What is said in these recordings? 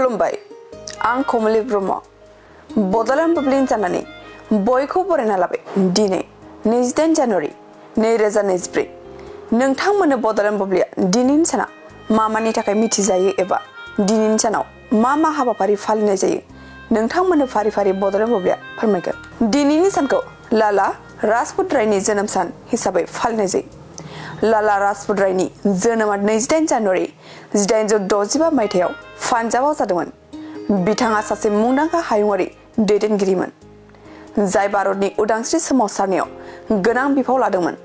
खुलुमबाय आं कमलि ब्रह्म बड'लेण्ड बुब्लिनि जानानै बयखौ बरायना लाबाय दिनै 28 जानुवारि 2024 नोंथांमोननो बड'लेण्ड बुब्लिया दिनैनि साना मानि थाखाय मिथिजायो एबा दिनैनि सानाव मा हाबाफारि फालिनाय जायो नोंथांमोननो फारि फारि बड'लेण्ड बुब्लिया फोरमायगोन। दिनैनि सानखौ लाला राजपुत रायनि जोनोम सान हिसाबै फालिनाय जायो। लाला राजपुत रायनि जोनोमा 28 जानुवारि 1865 मायथाइयाव पान्जाबाव जादोंमोन। बिथाङा सासे मुंदांखा हायुङारि दैदेनगिरिमोन जाय भारतनि उदांस्रि सोमावसारनायाव गोनां बिफाव लादोंमोन।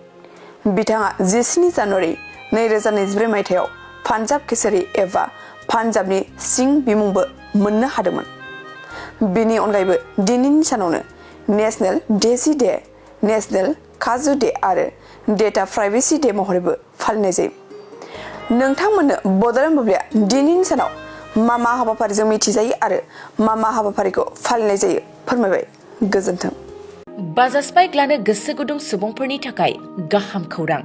बिथाङा 17 जानुवारि 2024 मायथाइयाव पान्जाब केसरी एबा पान्जाबनि सिंह बिमुंबो मोननो हादोंमोन। बिनि अनगायैबो दिनैनि सानावनो नेशनेल डेजी डे, नेशनेल काजु डे आरो डेटा प्राइभेसि डे महरैबो फालिनाय जायो। नोंथांमोननो बड'लेण्ड बुब्लिया दिनैनि सानाव मा हाबाफारिजों मिथिजायो आरो मा हाबाफारिखौ फालिनाय जायो फोरमायबाय। गोजोन्थों। बाजाज बाइक लानो गोसो गुदुं सुबुंफोरनि थाखाय गाहाम खौरां।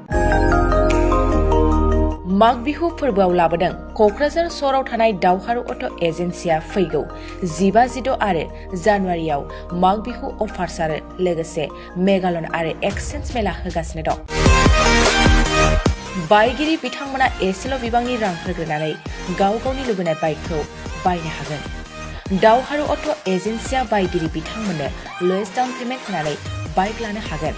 माग बिहु फोरबोआव लाबोदों क'क्राझार सहराव थानाय दावहारु अट' एजेन्सिया फैगौ 15-16 आरो जानुवारियाव माग बिहु अफार्स आरो लोगोसे मेगालन आरो एक्सचेन्ज मेला होगासिनो दं। बायगिरि बिथांमोना एसेल' बिबांनि रां होग्रोनानै गाव गावनि लुबैनाय बाइकखौ बायनो हागोन। दावहारु अट' एजेन्सिया बायगिरि बिथांमोननो लवेस्ट डाउन पेमेन्ट होनानै बाइक लानो हागोन।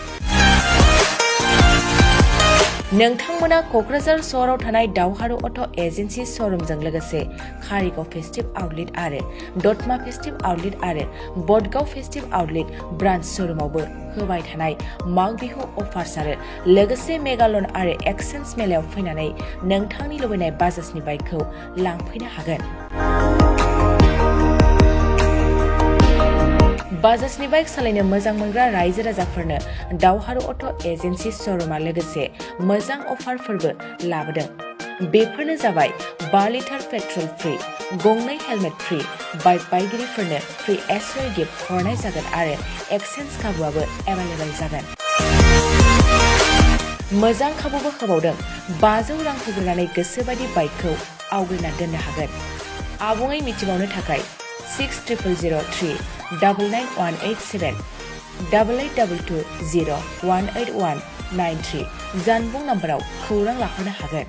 नोंथांमोना क'क्राझार सहराव थानाय दावहारु अट' एजेन्सि श'रुमजों लोगोसे कारिगाव फेस्टिभ आउटलेट आरो दतमा फेस्टिभ आउटलेट आरो बडगाव फेस्टिभ आउटलेट ब्रान्च श'रुमावबो होबाय थानाय माग बिहु अफार्स आरो लोगोसे मेगालन आरो एक्सचेन्ज मेलायाव फैनानै नोंथांनि लुबैनाय बाजाजनि बाइकखौ लांफैनो हागोन। बाजाजनि बाइक सालायनो मोजां मोनग्रा रायजो राजाफोरनो दावहारु अट' एजेन्सि श'रुमा लोगोसे मोजां अफारफोरबो लाबोदों। बेफोरनो जाबाय 5 लिटार पेट्रल फ्रि, गंनै हेलमेट फ्रि, बाइक बायगिरिफोरनो फ्रि एसवाय गिफ्ट हरनाय जागोन आरो एक्सचेन्ज खाबुआबो एभेलेबेल जागोन। मोजां खाबुबो होबावदों 500 रां होग्रोनानै गोसोबायदि बाइकखौ आवग्रिना दोननो हागोन। आबुङै मिथिबावनो थाखाय 6003 99187 8822 01819 93 जानबुं नाम्बाराव खौरां लाहरनो हागोन।